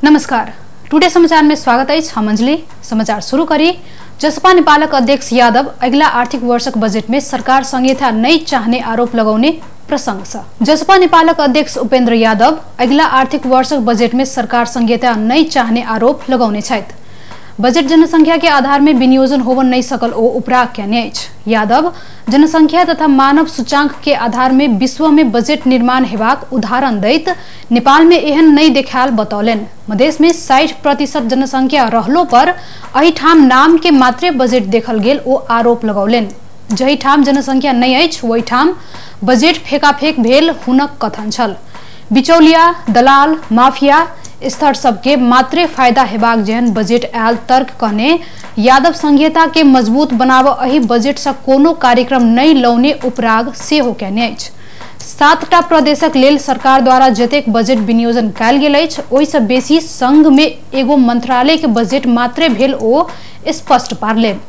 नमस्कार, टुडे समाचार में स्वागत है। हम अंजलि। समाचार शुरू करी। जसपा नेपालक अध्यक्ष यादव अगिला आर्थिक वर्षक बजेट में सरकार संहिता नहीं चाहने आरोप लगाउने प्रसंग छ। जसपा नेपालक अध्यक्ष उपेन्द्र यादव अगिला आर्थिक वर्षक बजेट में सरकार संहिता नहीं चाहने आरोप लगाउने छथि। बजेट जनसंख्या के आधार में विनियोजन होवन नहीं सकल ओ उपराग कहने अछि। यादव जनसंख्या तथा मानव सूचांक के आधार में विश्व में बजेट निर्माण हेबाक उदाहरण दैत नेपाल में एहन नहीं देखायल बतौलन। मधेश में 60% जनसंख्या रहलो पर एहिठाम नाम के मात्रे बजेट देखल गेल ओ आरोप लगौलन। जहिठाम जनसंख्या नहीं अछि ओहिठाम बजेट फेकाफेक भेल हुनक कथन छल। बिचौलिया, दलाल, माफिया स्तर सबके मात्रे फायदा हेबाक जेहन बजेट आयल तर्क कहने यादव संघीयता के मजबूत बनाव एहि बजेट से कोनो कार्यक्रम नहीं लौने उपराग सेहो कहने अछि। 7टा प्रदेशक लेल सरकार द्वारा जतेक बजेट विनियोजन कयल गेल अछि ओहिसँ बेसी संघ में एगो मंत्रालय के बजेट मात्रे भेल ओ स्पष्ट पारलनि।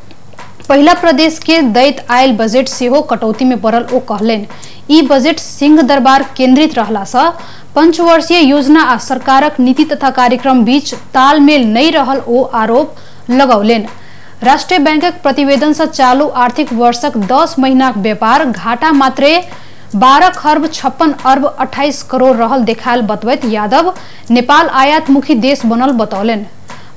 पहिला प्रदेश के दैत आयल बजेट सेहो कटौती में पड़ल ओ कहलनि। ई बजेट सिंह दरबार केंद्रित रहला सँ पंचवर्षीय योजना आ सरकारक नीति तथा कार्यक्रम बीच तालमेल नहीं रहल ओ आरोप लगौलनि। राष्ट्रीय बैंकक प्रतिवेदन से चालू आर्थिक वर्षक 10 महीनाक व्यापार घाटा मात्रे 12 खर्ब 56 अर्ब 28 करोड़ रहल देखायल बतबैत यादव नेपाल आयातमुखी देश बनल बतौलनि।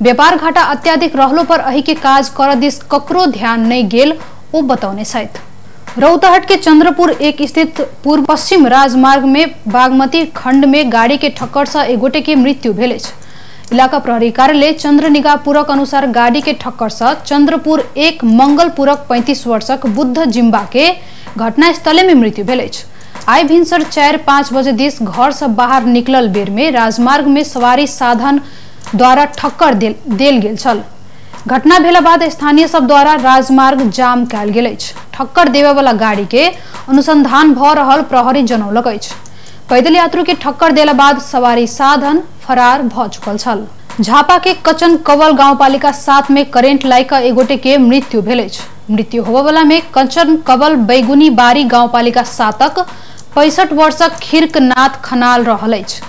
व्यापार घाटा अत्याधिक रहलो पर एहि के काज कर दिस ककरो ध्यान नहीं गेल ओ बतौने छथि। रौतहट के चंद्रपुर एक स्थित पूर्व पश्चिम राजमार्ग में बागमती खंड में गाड़ी के ठक्कर से एगोटे के मृत्यु भेल अछि। इलाका प्रहरी कार्यालय चंद्रनिगापुरक अनुसार गाड़ी के ठक्कर से चंद्रपुर एक मंगलपुरक 35 वर्षक बुद्ध जिम्बा के घटनास्थले में मृत्यु भेल अछि। आइ भिनसर 4-5 बजे दिस घर से बाहर निकलल बेर में राजमार्ग में सवारी साधन द्वारा ठक्कर देल गेल छल। घटना भेला बाद स्थानीय सब द्वारा राजमार्ग जाम कयल गेल अछि। ठक्कर देवे वाला गाड़ी के अनुसंधान भ रहल प्रहरी जनौलक अछि। पैदल यात्रु के ठक्कर देला बाद सवारी साधन फरार भ चुकल छल। झापा के कचन कवल गाउँपालिका 7 में करेंट लागि क एगोटे के मृत्यु भेल अछि। मृत्यु होबयवला में कचन कवल बैगुनी बारी गाउँपालिका 7 65 वर्षक खिर्कनाथ खनाल रहल अछि।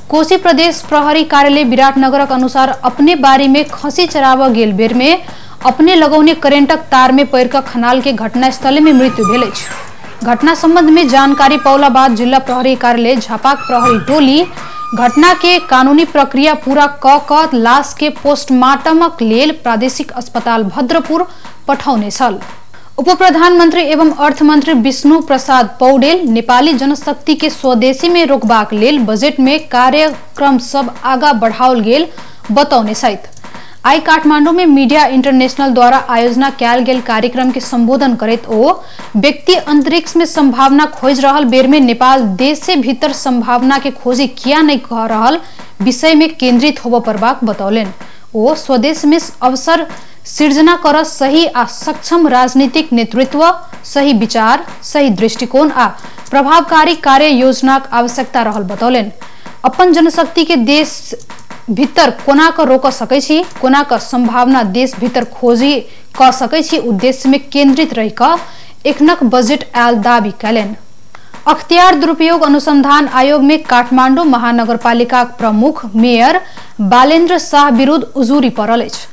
कोशी प्रदेश प्रहरी कार्यालय विराटनगरक अनुसार अपने बारी में खसी चराबऽ गेल बेर में अपने लगौने करेंटक तार में पड़ि कऽ खनाल के घटनास्थले में मृत्यु भेल अछि। घटना संबंध में जानकारी पौला बाद जिला प्रहरी कार्यालय झापाक प्रहरी टोली घटना के कानूनी प्रक्रिया पूरा क लाश के पोस्टमार्टमक लेल प्रादेशिक अस्पताल भद्रपुर पठौने छल। उप प्रधानमंत्री एवं अर्थमंत्री विष्णु प्रसाद पौडेल नेपाली जनशक्ति के स्वदेशी में रोकबाक लेल बजेट में कार्यक्रम सब आगा बढ़ाओल गेल बतौने छथि। आइ काठमांडू में मीडिया इंटरनेशनल द्वारा आयोजना कयल गेल कार्यक्रम के संबोधन करैत ओ व्यक्ति अंतरिक्ष में संभावना खोज रहल बेर में नेपाल देश से भीतर संभावना के खोजी किया नहीं कह रहल विषय में केंद्रित होबय पड़बाक बतौलनि। ओ स्वदेश में अवसर सृजना कर सही आ सक्षम राजनीतिक नेतृत्व, सही विचार, सही दृष्टिकोण आ प्रभावकारी कार्य योजनाक आवश्यकता रहल बतौलनि। अपन जनशक्ति के देश भीतर कोना क रोक सकै छी, कोना क संभावना देश भीतर खोजी क सकै छी उद्देश्य में केंद्रित रहि क एखनक बजेट आयल दावी कयलनि। अख्तियार दुरुपयोग अनुसंधान आयोग में काठमांडू महानगरपालिकाक प्रमुख मेयर बालेन्द्र शाह विरुद्ध उजुरी पड़ल अछि।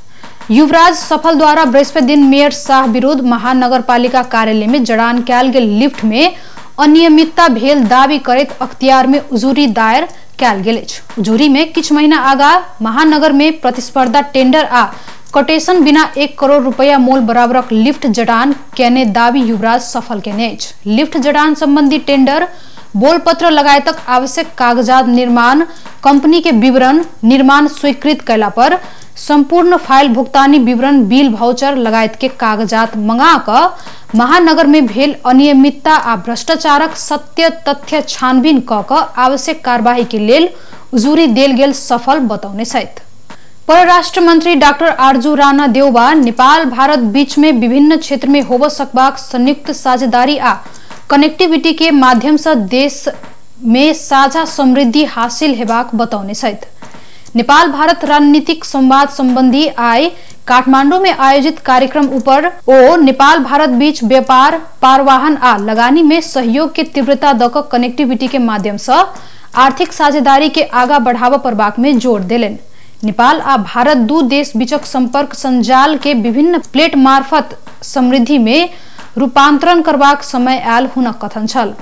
युवराज सफल द्वारा बृहस्पति दिन मेयर शाह विरुद्ध महानगरपालिका कार्यालय में जड़ान कयल गेल लिफ्ट में अनियमितता भेल दावी करैत अख्तियार में उजुरी दायर कयल गेल अछि। उजुरी में किछु महीना आगा महानगर में प्रतिस्पर्धा टेंडर आ कोटेशन बिना 1 करोड़ रुपया मोल बराबरक लिफ्ट जड़ान केने दावी युवराज सफल केने अछि। लिफ्ट जड़ान संबंधी टेंडर बोलपत्र लगायतक आवश्यक कागजात निर्माण कंपनी के विवरण निर्माण स्वीकृत कयला पर संपूर्ण फाइल भुगतानी विवरण बिल भाउचर लगायत के कागजात मंगा क महानगर में भेल अनियमितता आ भ्रष्टाचारक सत्य तथ्य छानबीन क आवश्यक कार्यवाही के लेल उजुरी देल गेल सफल बतौने छथि। परराष्ट्र मंत्री डाक्टर आरजू राणा देउबा नेपाल भारत बीच में विभिन्न क्षेत्र में होबय सकबाक संयुक्त साझेदारी आ कनेक्टिविटी के माध्यम से देश में साझा समृद्धि हासिल हेबाक बतौने छथि। नेपाल भारत रणनीतिक संवाद संबंधी आइ काठमांडू में आयोजित कार्यक्रम ऊपर ओ नेपाल भारत बीच व्यापार, पारवाहन आ लगानी में सहयोग के तीव्रता दऽ कऽ कनेक्टिविटी के माध्यम से आर्थिक साझेदारी के आगा बढ़ावा परबाक में जोर देलनि। नेपाल आ भारत दू देश बीचक संपर्क संजाल के विभिन्न प्लेट मार्फत समृद्धि में रूपांतरण करबाक समय आयल हुनक कथन छल।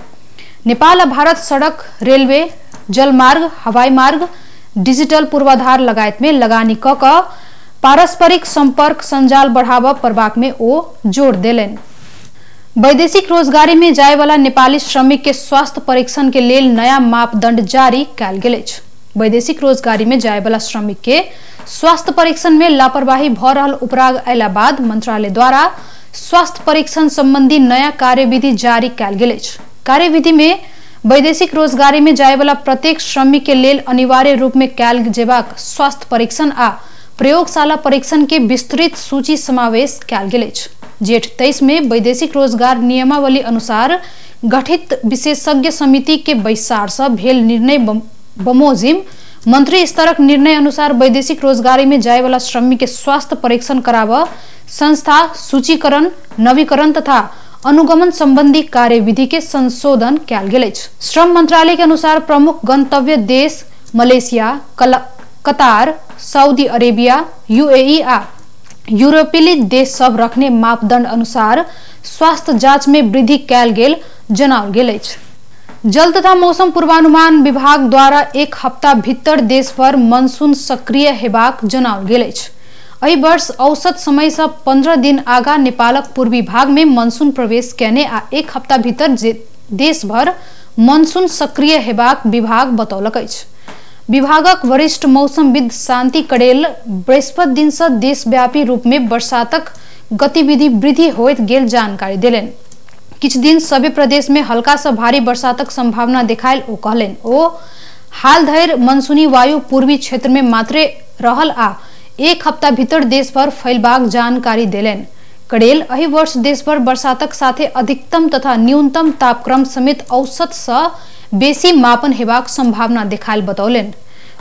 नेपाल आ भारत सड़क, रेलवे, जलमार्ग, हवाई मार्ग, डिजिटल पूर्वाधार लगायत में लगानी क क पारस्परिक संपर्क संजाल बढ़ाबऽ पड़बाक में ओ जोर देलनि। वैदेशिक रोजगारी में जाय वाला नेपाली श्रमिक के स्वास्थ्य परीक्षण के लेल नया मापदंड जारी कयल गेल अछि। वैदेशिक रोजगारी में जाय वाला श्रमिक के स्वास्थ्य परीक्षण में लापरवाही भ रहल उपराग अयला बाद मंत्रालय द्वारा स्वास्थ्य परीक्षण संबंधी नया कार्यविधि जारी कयल गेल अछि। कार्यविधि में वैदेशिक रोजगारी में जाय वाला प्रत्येक श्रमिक के लेल अनिवार्य रूप में कयल जेबाक स्वास्थ्य परीक्षण आ प्रयोगशाला परीक्षण के विस्तृत सूची समावेश कयल गेल अछि। जेठ 23 में वैदेशिक रोजगार नियमावली अनुसार गठित विशेषज्ञ समिति के बैसार से भेल निर्णय बमोजिम मंत्री स्तरक निर्णय अनुसार वैदेशिक रोजगारी में जाय वाला श्रमिक के स्वास्थ्य परीक्षण कराबऽ, संस्था सूचीकरण, नवीकरण तथा अनुगमन संबंधी कार्यविधि के संशोधन कयल गेल अछि। श्रम मंत्रालय के अनुसार प्रमुख गंतव्य देश मलेशिया, कतार, सऊदी अरेबिया, यूएई आ यूरोपीय देश सब रखने मापदंड अनुसार स्वास्थ्य जांच में वृद्धि कयल गेल जनाओल गेल अछि। जल तथा मौसम पूर्वानुमान विभाग द्वारा एक हफ्ता भीतर देशभर मनसून सक्रिय हेबाक जनाओल गेल अछि। एहि वर्ष औसत समय से 15 दिन आगा नेपालक पूर्वी भाग में मनसून प्रवेश केने आ एक हफ्ता भीतर देशभर मनसून सक्रिय हेबाक विभाग बतौलक अछि। विभागक वरिष्ठ मौसमविद शांति कडेल बृहस्पति दिन से देशव्यापी रूप में बरसातक गतिविधि वृद्धि होइत गेल जानकारी देलनि। किछु दिन सभी प्रदेश में हल्का से भारी बरसातक संभावना देखायल ओ कहलनि। ओ हाल धरि मनसूनी वायु पूर्वी क्षेत्र में मात्रे रहल आ एक हफ्ता भीतर देशभर फैलबाक जानकारी देलनि। कडेल एहि वर्ष देशभर बरसातक साथे अधिकतम तथा न्यूनतम तापक्रम समेत औसत से बेसी मापन हेबाक संभावना देखायल बतौलनि।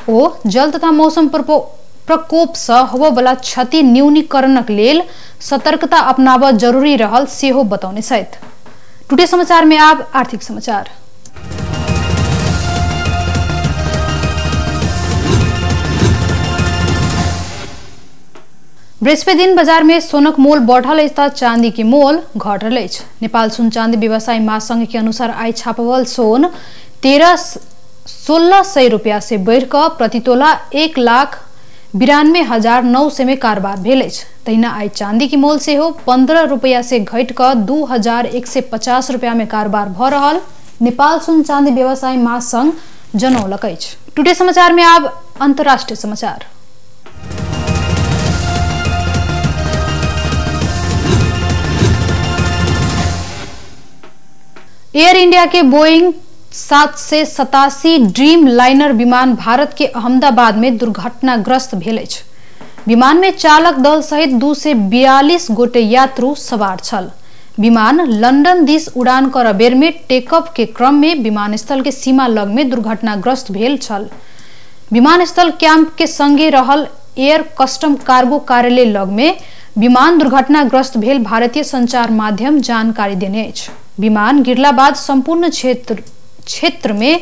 ओ जल तथा मौसम प्रकोप से होबयवला क्षति न्यूनीकरणक लेल सतर्कता अपनाबऽ जरूरी रहल सेहो बतौने छथि। टुडे समाचार में आब आर्थिक समाचार। बृहस्पति दिन बाजार में सोनक मोल बढ़ल अछि त चांदी के मोल घटल अछि। नेपाल सुन चांदी व्यवसायी महासंघ के अनुसार आई छापवल सोन 1600 रुपया से बढ़िकऽ प्रति तोला 1,92,900 में कारोबार भेल अछि। तहिना आई चांदी के मोल सेहो 15 रुपया से घटि कऽ 2150 रुपया में कारोबार भऽ रहल नेपाल सुन चांदी व्यवसायी महासंघ जनौलक अछि। टुडे समाचार में आब अंतर्राष्ट्रीय समाचार। एयर इंडिया के बोइंग 787 ड्रीम लाइनर विमान भारत के अहमदाबाद में दुर्घटनाग्रस्त भेल अछि। विमान में चालक दल सहित 242 गोटे यात्रु सवार छल। विमान लंदन दिस उड़ान कर बेर में टेकअप के क्रम में विमानस्थल के सीमा लग में दुर्घटनाग्रस्त भेल छल। विमानस्थल कैंप के संगे रहल एयर कस्टम कार्गो कार्यालय लग में विमान दुर्घटनाग्रस्त भेल भारतीय संचार माध्यम जानकारी देने अछि। विमान गिरला बाद संपूर्ण क्षेत्र में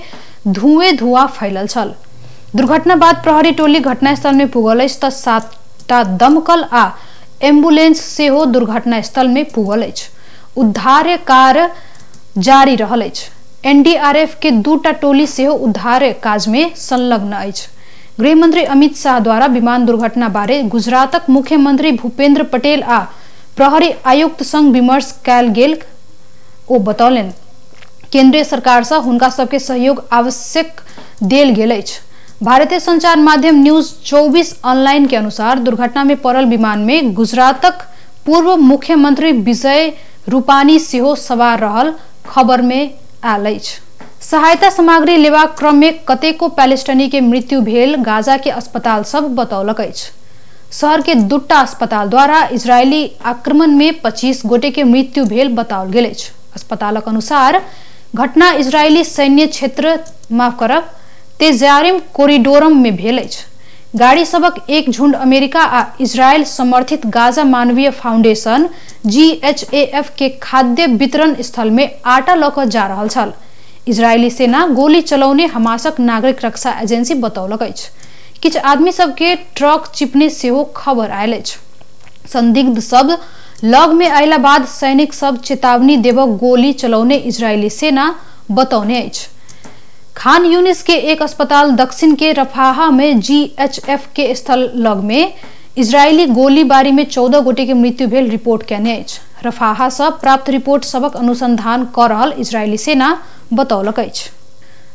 धुएं धुआं फैलल छल। दुर्घटना बाद प्रहरी टोली घटनास्थल में पुगल अछि त 7टा दमकल आ एम्बुलेंस सेहो दुर्घटनास्थल में पुगल अछि। उद्धार कार्य जारी रहल अछि। एनडीआरएफ के 2टा टोली सेहो उद्धार काज में संलग्न अछि। गृहमंत्री अमित शाह द्वारा विमान दुर्घटना बारे गुजरातक मुख्यमंत्री भूपेंद्र पटेल आ प्रहरी आयुक्त संग विमर्श कयल गेल ओ बतौलनि। केंद्रीय सरकार से हुनका सबके सहयोग आवश्यक देल गेल अछि। भारतीय संचार माध्यम न्यूज 24 ऑनलाइन के अनुसार दुर्घटना में पड़ल विमान में गुजरातक पूर्व मुख्यमंत्री विजय रूपानी सेहो सवार रहल खबर में आयल अछि। सहायता सामग्री लेबाक क्रम में कतेको पैलेस्टीनी के मृत्यु भेल गाजा के अस्पताल सब बतौलक अछि। शहर के 2टा अस्पताल द्वारा इजरायली आक्रमण में 25 गोटे के मृत्यु भेल बताओल गेल अछि। अस्पतालक अनुसार घटना इजरायली सैन्य क्षेत्र तेजारिम कोरिडोरम में भेल अछि। गाड़ी सबक एक झुंड अमेरिका आ इजरायल समर्थित गाजा मानवीय फाउंडेशन GHAF के खाद्य वितरण स्थल में आटा लऽ कऽ जा रहल छल। इजरायली सेना गोली चलौने हमासक नागरिक रक्षा एजेंसी बतौलक अछि। किछु आदमी सबके ट्रक चिपने सेहो खबर आयल अछि। संदिग्ध सब लग में अयला बाद सैनिक सब चेतावनी देब गोली चलौने इजरायली सेना बतौने अछि। खान यूनिस के एक अस्पताल दक्षिण के रफाहा में GHF के स्थल लग में इजरायली गोलीबारी में 14 गोटे के मृत्यु भेल रिपोर्ट केने अछि। रफाहा सँ प्राप्त रिपोर्ट सबक अनुसंधान क रहल इजरायली सेना बतौलक अछि।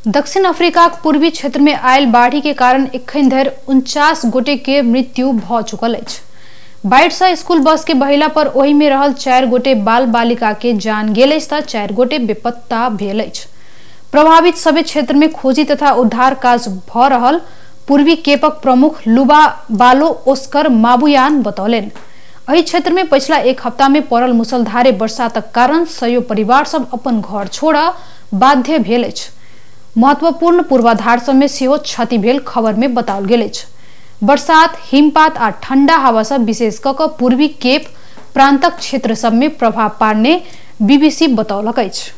दक्षिण अफ्रीकाक पूर्वी क्षेत्र में आयल बाढ़ि के कारण एखन धरि 49 गोटे के मृत्यु भ चुकल अछि। बाढ़ि सँ स्कूल बस के बहिला पर ओहि में रहल 4 गोटे बाल बालिका के जान गेल अछि त 4 गोटे बेपत्ता भेल अछि। प्रभावित सभी क्षेत्र में खोजी तथा उद्धार काज भ रहल पूर्वी केपक प्रमुख लुबा बालो ओस्कर माबुयान बतौलनि। एहि क्षेत्र में पिछला एक हफ्ता में पड़ल मुसलधारे बरसातक कारण सयो परिवार सब अपन घर छोड़ बाध्य भेल अछि। महत्वपूर्ण पूर्वाधार सब में सेहो क्षति भेल खबर में बताओल गेल अछि। बरसात, हिमपात आ ठंडा हवा सब विशेष क पूर्वी केप प्रांतक क्षेत्र सब में प्रभाव पाड़ने बीबीसी बतौलक अछि।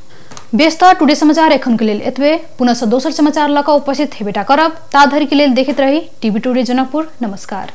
बेस त टुडे समाचार एखन के लेल एतबे। पुनः दोसर समाचार लऽ कऽ उपस्थित हेबेटा करब। ता धरि के लेल देखैत रही टीवी टुडे जनकपुर। नमस्कार।